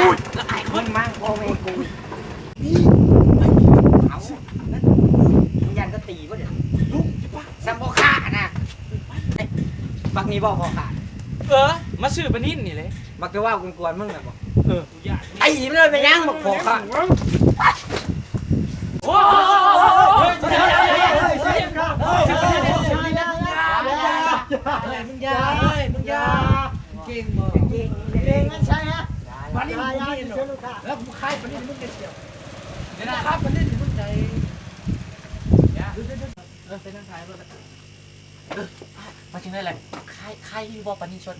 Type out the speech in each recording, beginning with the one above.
ຍ ອ້າຍຄົນມັງ ພໍ່ແມ່ກູ ນີ້ ເອົາ ມັນຢ້ານກະຕີບໍ່ດຽວ ລຸກ ຊຳພໍ່ຄ້ານະ ບັກນີ້ບໍ່ພໍ່ຄ້າ ເອີ ມາຊື້ປານິນນີ້ແຫຼະ ບັກທີ່ເວົ້າກວນໆ ມຶງນະບໍ່ ເອີ ຕີມັນເລີຍແມ່ນຫຍັງບັກພໍ່ຄ້າ ໂອ້ຍ ມຶງຢ່າ ເອີຍ ມຶງຢ່າ ເກັ່ງບໍ່ ເກັ່ງ ເກັ່ງມັນໃສ່ຮະ ປານິນບໍ່ມີເນາະ ເອີ ກູຂາຍປານິນໃຫ້ມຶງເດັດດຽວ ເດ ຂາຍປານິນໃຫ້ມຶງໄດ້ ເອີ ໄປນັ່ງຂາຍເບິ່ງ ເອີ ວ່າຈັ່ງໃດລະ ຂາຍ ຂາຍຢູ່ບໍ່ປານິນສົດ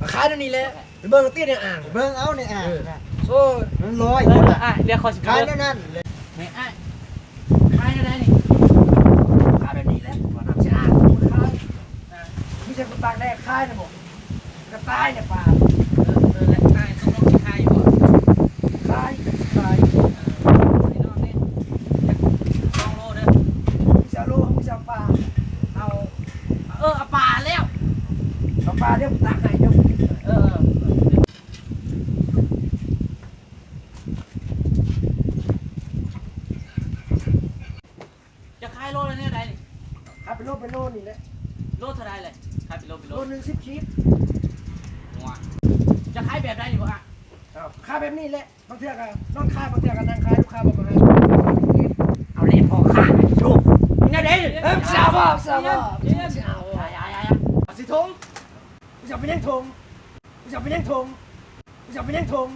ມາຂາຍແນວນີ້ແຫຼະ ໄປເບິ່ງຕິໃນອ່າງ ເບິ່ງເອົາໃນອ່າງ ເອີ ໂອ້ຍ ມັນລອຍ ເອີ ອ້າຍ ດຽວຂ້ອຍຊິໄປ ຂາຍແນວນັ້ນແຫຼະ ແມ່ອ້າຍ ຂາຍແນວໃດນີ້ ຂາຍແບບນີ້ແຫຼະ ວ່ານ້ຳສະອາດ ຂາຍ ມີແຕ່ກູຕາກແດດຂາຍນະບໍ່ ກະຕ່າຍແຫຼະປາ ເອີ ເອີ ແລະອ້າຍຕົກລົງຊິຂາຍຢູ່ບໍ່ ຂາຍ ຂາຍ ເອີ ໃຫ້ນ້ອງນີ້ ສອງໂລເດີ ມີສອງໂລ ມີສອງປາ ເອົາ ເອີ ເອົາປາແລ້ວ ເອົາປາແລ້ວ ຕາກໃຫ້ເຈົ້າ ເອີ ເອີ ຈະຂາຍໂລລະແນວໃດນີ້ ຂາຍເປັນໂລເປັນໂລນີ້ແຫຼະ ໂລເທົ່າໃດແຫຼະ ຂາຍເປັນໂລເປັນໂລ ໂລໜຶ່ງສິບຂີດ ໂອ້ຍ ຈະຂາຍແບບໃດນີ້ບໍ່ອະ ເອົາ ຂາຍແບບນີ້ແຫຼະ ບາງເທື່ອກະນອນຂາຍ ບາງເທື່ອກະນັ່ງຂາຍ ລູກຄ້າບໍ່ມາຫາ ເອົາແຫຼະພໍ່ຄ້າ ໂອ້ ແນວໃດ ເອີ ສາວບໍ່ ສາວບໍ່ ຊິຖົງ ກູຈະເອົາໄປຍັງຖົງ ກູຈະເອົາໄປຍັງຖົງ ກູຈະເອົາໄປຍັງຖົງ